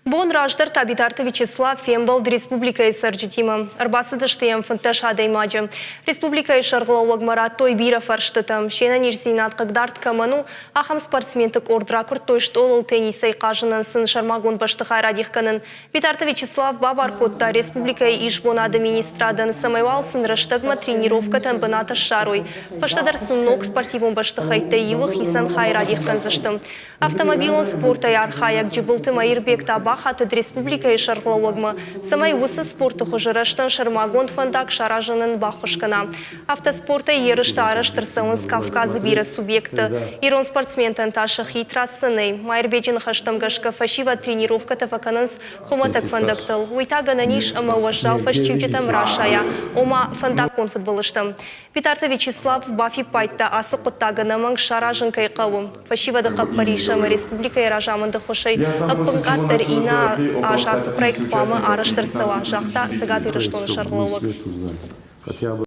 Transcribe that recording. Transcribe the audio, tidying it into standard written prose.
Бон раздӕр та Битарты Вячеслав фембӕлд республикӕйы цӕрджытимӕ. Ӕрбацыдысты йӕм 15 адӕймаджы. Республикӕйы сӕргълӕууӕгмӕ радтой бирӕ фӕрстытӕ. Се нӕниздзинад хъыгдард кӕмӕн у, ахӕм спортсменты къорд ракуырдтой стъолыл теннисӕй хъазынӕн сын сӕрмагонд бӕстыхай радих кӕнын. Битарты Вячеслав бабар кодта республикӕйы исбонады министрадӕн, цӕмӕй уал сын рӕстӕгмӕ тренировкӕтӕн бынат ссарой. Фӕстӕдӕр сын ног спортивон бӕстыхӕйттӕй иуы хицӕн хай радих кӕндзысты. Автомобилон спортӕй архайӕг Джыбылты Маирбег та бахатыд республикӕйы сӕргълӕууӕгмӕ, цӕмӕй уыцы спорты хуызы рӕзтӕн сӕрмагонд фӕндаг саразынӕн баххуыс кӕна. Автоспортӕй ерыстӕ арӕзт ӕрцӕуынц Кавказы бирӕ субъектты. Ирон спортсментӕн та сӕхи трассӕ нӕй. Маирбеджы ныхӕстӕм гӕсгӕ фӕсивӕд тренировкӕтӕ фӕкӕнынц хуымӕтӕг фӕндӕгтыл. Уый та гӕнӕн ис ӕмӕ уӕззау фӕстиуджытӕм расайа, ома фӕндаггон фыдбылызтӕм. Битарты Вячеслав бафиппайдта, ацы хъуыддаг ӕнӕмӕнг саразын кӕй хъӕуы. Фӕсивӕды хъӕппӕрис ӕмӕ республикӕйы разамынды ххуысӕй ӕппынкъаддӕр иннӕ аз ацы проект хъуамӕ арӕзт ӕрцӕуа, загъта Цӕгат Ирыстоны сӕргълӕууӕг.